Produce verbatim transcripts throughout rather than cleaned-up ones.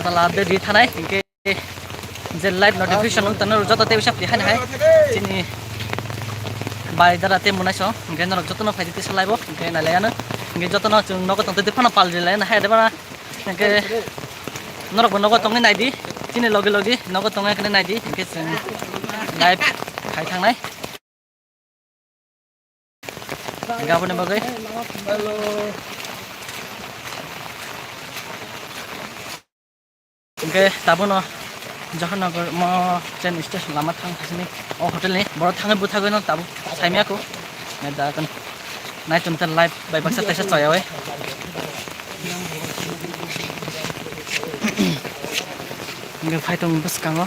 Tala update di thanai, hinkhe je live notification wng tongna joto tei bisa pli hai hai. Chini bai dara tei munai so, hinkhe norok jotono phaidi tisa live o, hinkhe nai lai ano. Hinkhe jotono chwng nogo tong tei phano pal ri lai na hai de bana. Hinkhe norok bo nogo tongwi nai di, chini logi logi nogo tongwi kene nai di, hinkhe chwng live khai thangnai. Gaboni bagwi. Hinkhe tabukno Johanagar mo train station lama thang thasini o hotel ni borok thangwi bwthagwi no tabuk saimya kho. Nai da kan nai tun tan live bai baksa tesa choya oi. Hinkhe phai tong bwskango.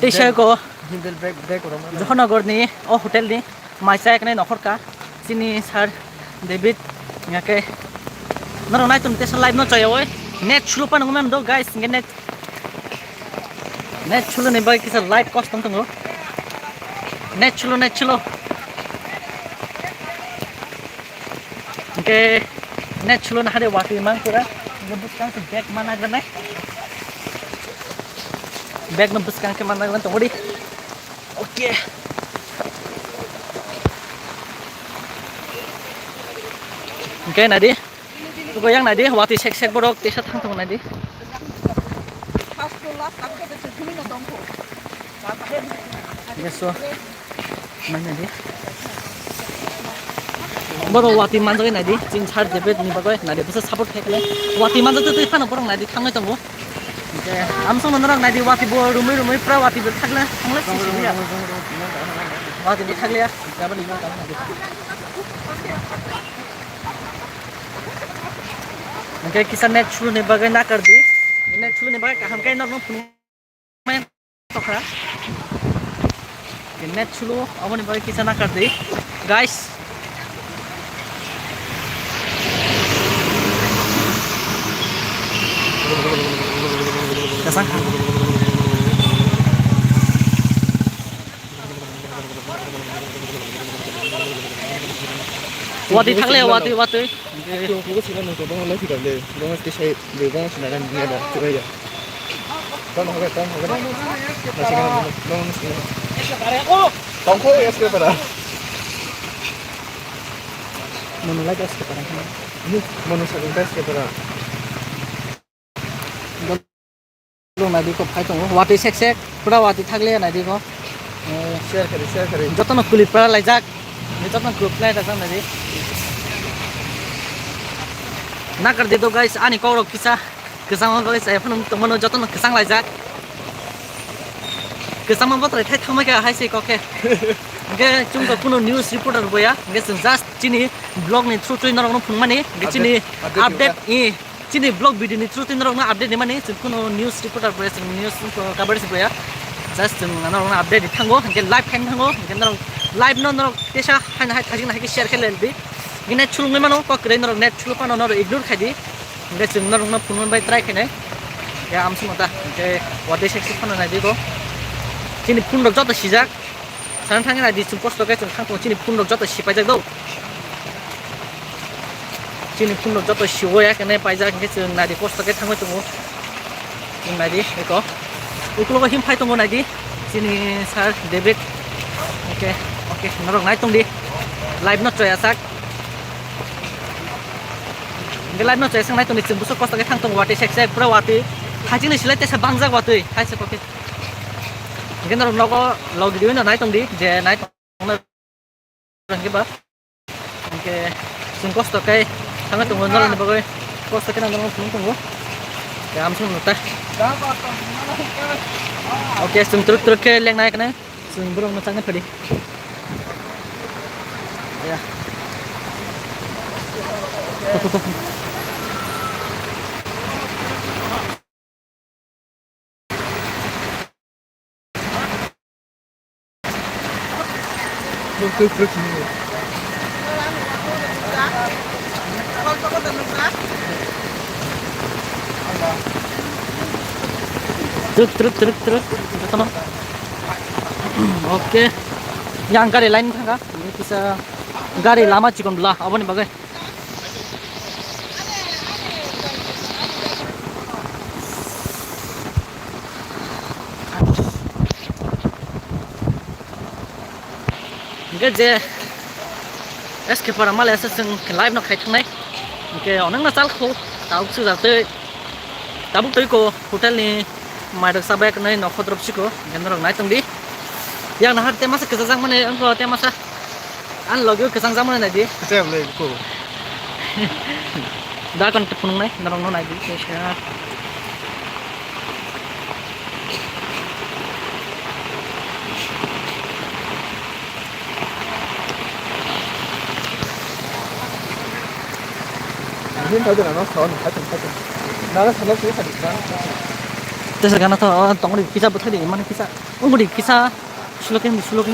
Tei sa ko Johanagar ni o hotel ni mai chaya kene nokhor ka chini sir David, hinkhe norok nai tong tesa live no choya oi. Net slow pa nang man do guys, hinkhe net Net slow ni bagwi kisa live kosto wng tongo. Net slow, net slow. Hinkhe net slow na hade watwi mang pura. Hinkhe bwskang se bag mana granai. Bag no bwskang khe mana gran tongodi. Okay. Hinkhe nadi. Tuko yang nadi, watwi sek sek borok tesa thang thang nadi. Yes, so. Nai nadi. Borok watwi manjak nadi, chini sir David ni bagwi nadi, bwsa support khai khlai. Watwi manjak twi phano borok nadi thangwi tongo. Hinkhe amsong norok nadi, watwi bo rumwi rumwi pura watwi bo thakla, thangla sisi ya. Watwi bo thakla ya. Hinkhe kisa net slow ni bagwi nakar di. Net slow ni bagwi kaham khe norokno phunukmani tokha. Net slow aboni bagwi kisa nakar di, guys. Kasang. Watwi thakle, watwi, watwi. Tong kugo sila nung tong lai phikam le. Bong ke sai de bong sina kan dia ba. Chuya. Tong hoga, tong hoga. Nasi kan bong sina. Tong ko es ke para. Mono lai es ke para. Mono sa es ke para. Borok naidi kok phai tongo, watwi sek sek, pura watwi thakle naidi kok. Eh, share kari, share kari. Jotono kulip pura laijak, jotono kulip lai rajak naidi. Nakar di do guys, ani kok rok kisa kwchangma bagwi chaya phano tongmano jotono kwchang laijak. Kwchangma bottle thai thangma khe hai se kok khe. Hingke chwng to kuno news reporter boya, hingke chwng just chini blog ni through twi norokno phunukmani, hingke chini update, update, update, i. Chini blog video ni through twi norokno update rimani, chwng kuno news reporter boya, chwng news coverage boya. Just chwng norokno update ri thango, hingke live khaina thango, hingke norok live no norok tesa haina hai thajikna hai khe share khe leldi. Hingke net chulungwi mano, kok kwrwi norok net chulu phano norok ignore khaidi. Hingke chwng norokno phone bai try khainai. Ya amsong ta, hingke watwi sek sek phano naidi go. Chini phone rok joto sijak. Sana thangwi naidi chwng kosto khe chwng thang tongo, chini phone rok joto sipaijak do. Chini phone rok joto siwo ya kene paijak, hingke chwng naidi kosto khe thangwi tongo. Chwng naidi eko. Ukulogo him phai tongo naidi. Chini sir David. Okay, okay, norok nai tongdi. Live no choya sak. Hingke live no choya sak nai tongdi, chwng buso kosto khe thang tongo watwi sek sek pura watwi. Hachingni silai tesa bangjak watwi. Hai se kokhe. Hingke norok nogo logi diwi no nai tongdi, je nai tongna hingke ba. Hingke chwng kosto khe thangwi tongo norokni bagwi. Kosto khe norokno phunuk tongo. Tei amsong nukta. Okay, chwng twrwk twrwk khe lengnai khnai. Chwng borokno changna phadi. Ya. Truk, truk, truk, truk. Jotono. Oke. Yang gari line thangkha. Ini kisa gari lama chikon bla, aboni bagwi. Hingke je S K para male se chwng live no khai thangnai. Hingke onekno chal kho, tabuk sujak tei tabuk tei ko hotel ni mairok chabai kanai nokho drop siko, hingke norok nai tongdi. Yang nahar te masa kwchajak mani wngkha te masa. Ani logi o kwchang jak mani naidi. Kwchang le ko. Da kon te phunung nai, norok no naidi. Ini tadi nana sound, kacang, kacang. Nana sound sih tadi, nana. Tesa gana to, oh, tongri kisa buthai di, mana kisa. Ungkuri kisa slow khe, slow khe.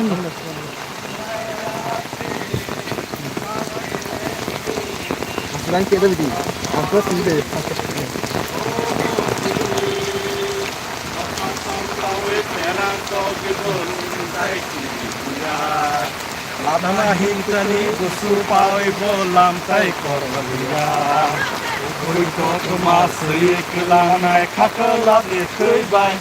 Aslan khe dadi. Aslan sini deh. Ladana hintani gusu pawi bo lamtai korliya. Ui kotoma sui kilangnai khakla de thwi bai.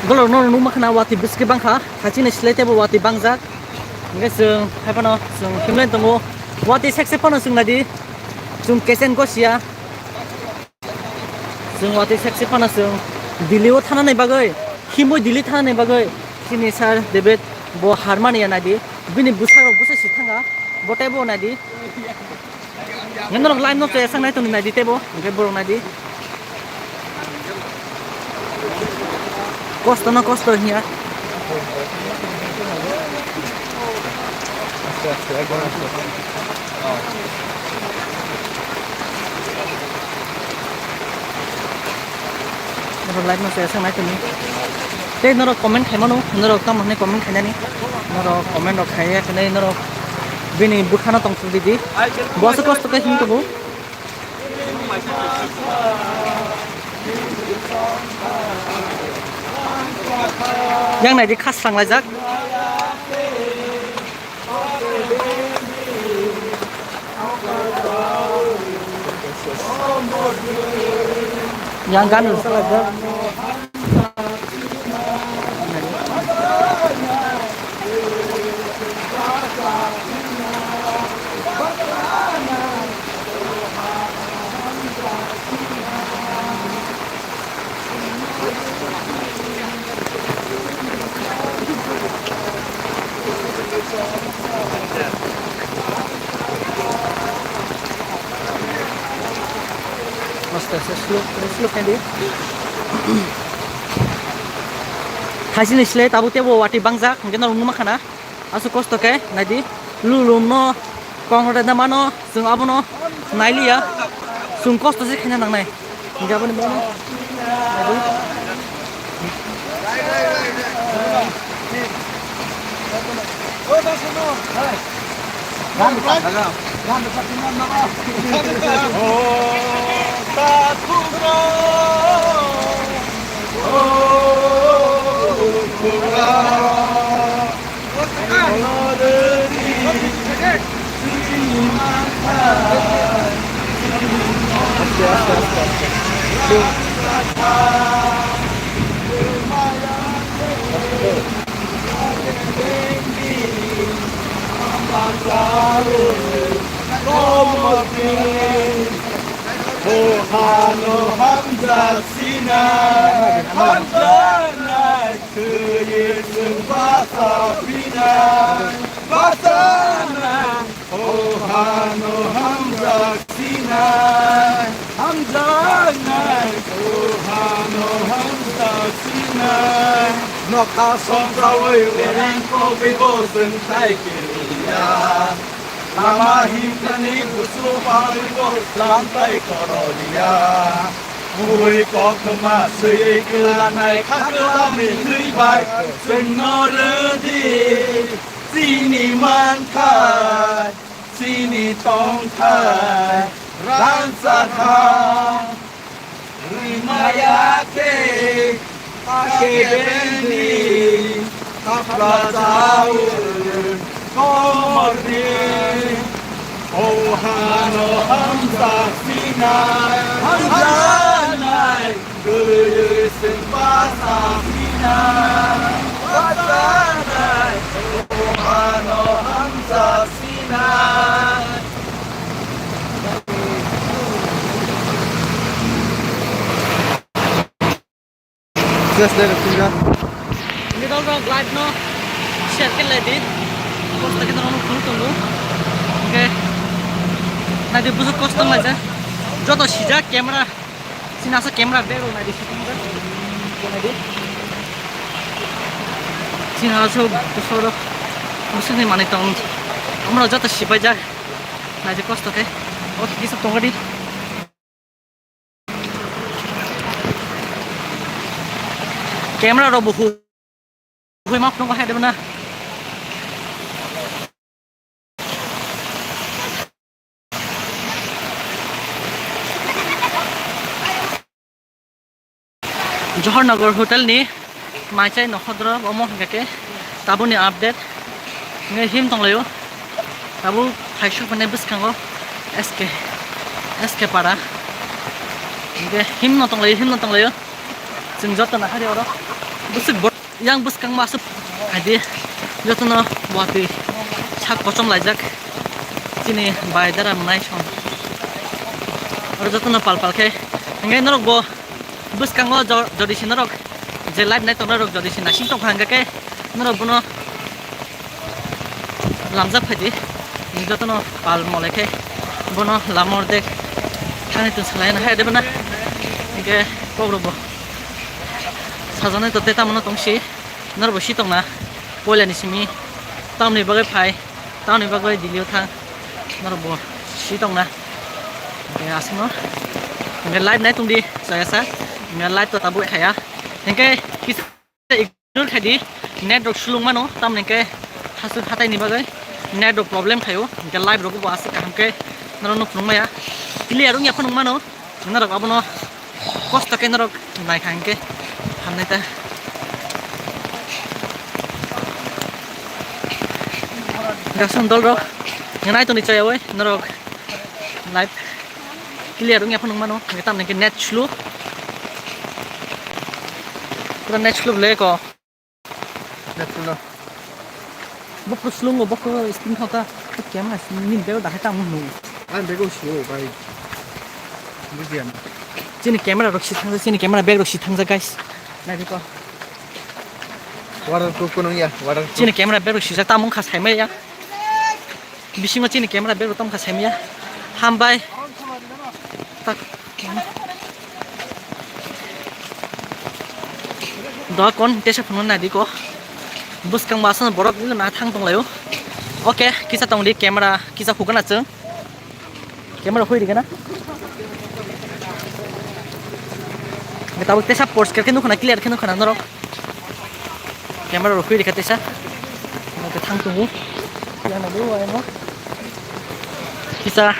Golok no nukma khna watwi bwswk bangkha, hachini slai teibo watwi bangjak. Hingke chwng hai phano chwng himlai tongo. Watwi sek sek phano chwng naidi. Chwng kesen gosiya. Chwng watwi sek sek phano chwng Delhi o thanani bagwi, himwi Delhi thanani bagwi chini sir David bo harmani ya naidi. Bini bwsarok bwsa si thanga. Bo teibo naidi. Nge norok live no chaya sang nai tongni naidi teibo, hingke borok naidi. Kosto no kosto hiya. Aste, aste, ekdom aste. Norok live no chaya sang nai tongni. Tei norok comment khai mano, norok tamo hwnwi comment khainani. Norok comment rok khaiya khe norok bini bwkhano tong Didi, bo aswk kosto khe him tongo. Yang naidi khasrang laijak. Yang ganu salajak. Aste aste slow, slow khaidi. Thaisini slai tabuk teibo watwi bangjak, hwnkhe norok nukma khana. Aswk kosto khe, naidi. Lulumno kong rwna mano, chwng abono nailiya. Chwng kosto se khaina nangnai. Hingke aboni bono. Hano hamjak sinai, hamjaknai. Twiwi chwng basa phinai, basa nai, o hano hamjak sinai, hamjak nai, o hano hamjak sinai. Nokha songchawi bereng kogwi bo chwng tai kiriya. Lama himthani gusu palibo lamtai koroliya. Bui koktma sui klanai khaklamni nuibai chwngno rwdi. Chini manthai, chini tongthai, rangchakha. Rimaya khe, kake bendi, kapla chao, komorni, o hano hamsa sina, hamjanai, guru sing basa sina, basanai, o hano hamsa sina. Just there, finger. Middle rock light no share khe lai di. Kosto khe norok phuru tongo. Okay. Nai di busu kosto lai ja. Joto sijak camera. Sina sa camera bag rok nai di shooting da. Nai di. Sina so busu rok. Busu ni manwi tong. Amra joto sipai jak. Nai di kosto khe. O kisa tongo di. Camera rok bo hu-, hui ma phunuk hai de na. Johor Nagar Hotel ni maichai nokhodro omo hingkha khe tabukni update. Hingkhe him tonglaio. Tabuk phaisuk mane bwskango S K, S K para. Hingkhe him no tonglaio, him no tonglaio. Chwng joto nahardi oro. Bwswk bot-, yang bwskangma aswk phaidi. Jotono watwi sak kochom laijak. Chini bai dara mwnai song. Oro jotono pal pal khe. Hingkhe norok bo bwskango jo-, jodi si norok je live nai tongnai rok jodi si naising tongkha hingkha khe norok bono lamjak phaidi. Jotono pal mole khe bono lama ordek thani tong salai na hai de bana. Hingkhe kok rok bo sajaknai to tei tamo no tong si norok bo si tongna poila ni simi tamni bagwi phai. Tamoni bagwi Delhi o thang norok bo si tongna. Hingkhe aswkno hingkhe live nai tongdi chayasa. Hingkhe live to tabuk haya. Hingkhe kisa ignore khaidi, net rok slung mano, tamoni hingkhe hasuk hatai ni bagwi net rok problem khaio. Hingkhe live rok bo aswk kaham khe norokno phunuk maya. Clear wngya phano mano. Norok abono kosto khe norok naikha hingkhe hamnai ta. Gasung dol rok nai toni chayawai norok live clear wngya phano mano hingkhe tamni hingkhe net slow. Pura net slow le ko. Natural. Bokto slungo, bokto spin khata. Kemla nini bego dahai tamo nung. Ang bego sio, bai. Bujiya na. Chini camera rok si thangjak, chini camera bag rok si thangjak, guys. Nai diko. Waterproof ko nung ya, waterproof. Chini camera bag rok si jak, tamo wngkha saimaya. Bisingo chini camera bag rok tongkha saimaya. Hambai. Tak. Doa kon tesa phunukna naidi ko. Bwskang ba aswk borok wngna thang tonglaio. Oke, kisa tongdi camera, kisa hukana chwng. Camera hui rigana. Tabuk tesa poriskar khe nukhana, clear khe nukhana norok. Camera rok hui rikha tesa. Oke, thang tongo. Yang nadi wa emo. Kisa.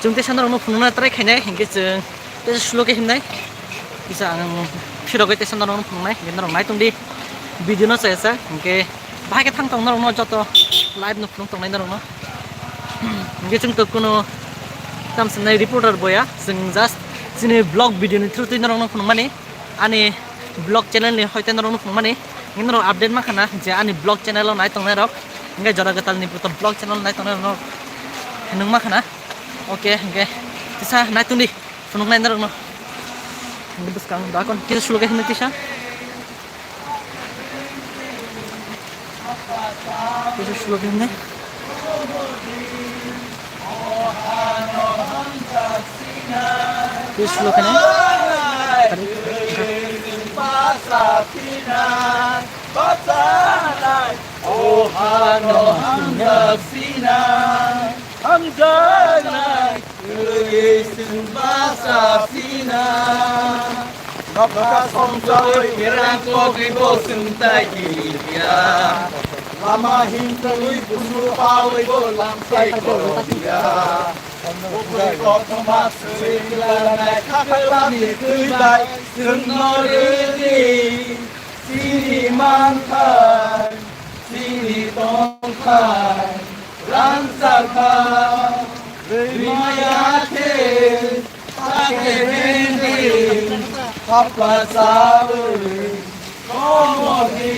Chwng tesa norokno phunukna try khainai, hinkhe chwng tesa slow khe himnai. Kisa ang phirogwi tesa norokno phunuknai, hinkhe norok nai tongdi video no chayasa, hinkhe bahai khe thang tong norokno joto live no phunuk tongnai norokno. Hinkhe chwng to kuno tam sanai reporter boya, chwng just chini vlog video ni through twi norokno phunukmani. Ani vlog channel ni hoite norokno phunukmani, hinkhe norok update mankha na je ani vlog channel o nai tongnai rok, hinkhe jora kwtal ni buto vlog channel nai tongnai rok hinwi mankha na. Oke, hinkhe kisa nai tongdi, phunuknai norokno. Hinkhe bwskang dakon kisa slow khe hinwi kisa. Kisa slow khe hinwi. Kisa slow khe hinwi. Tadi. Sina, hamjanai, twi chwng basa sina. Nokha songchawi berang kogwi bo chwng tai kiriya. Lama himtwi busu pawi bo lamsai koriya. Kubui kothoma swi klanai khakhlani twi bai chwngno rwdi. Chini manthai, chini tongthai, rangchakha, rimaya khe, sakhe bendi, khapla chawi, komodi,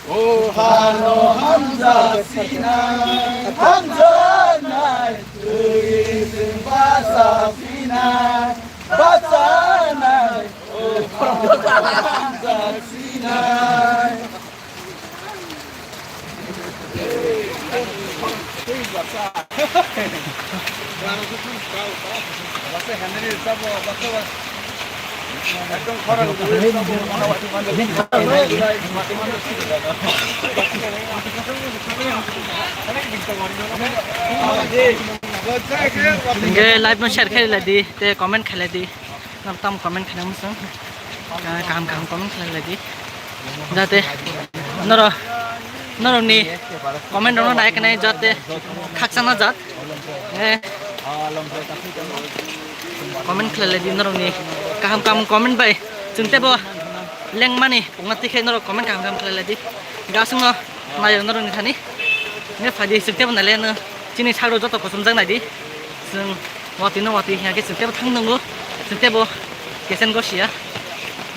o hano hamjak sinai, hamjaknai, twi chwng bachak sinai, bachaknai, o hano hamjak sinai. Hingke live no share khailai di, te comment khailai di. Nang tam comment khaina muchung. Kaham kaham comment khailai di. Jate noro, norokni comment rokno nai khe nai jate khakchangna jat. Eh. Comment khlailai di norokni kaham kaham comment bai. Chwng tebo lengmani pungna tikhe norok comment kaham kaham khlailai di. Gasungno nayo norokni thani. Ne phadi chwng tebo nailai no chini sagro joto kosom jak nai di. Chwng watwi no watwi hiya khe chwng tebo thang nungo. Chwng tebo kesen go siya.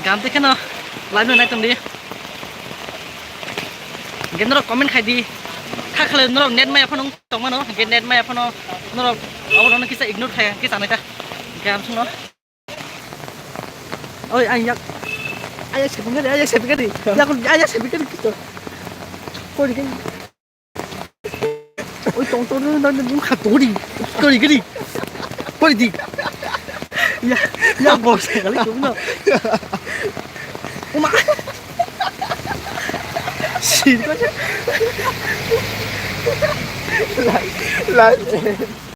Gam tikhe no live no nai tong di. Hingke norok comment khai di. Kha khlai norok net maya phano tongmano, hingke net maya phano norok abo rokno kisa ignore khai, kisa nai ta. Hingke ang sungno. Oi, ang yak. Aya sepikari, aya sepikari. Yakon aya sepikari kito. Kori kari. Oi, tong tong nang nang kha tori. Kori kari. Kori di. Ya, ya bos kali kumno. Uma. Sir ko. Lai, lai.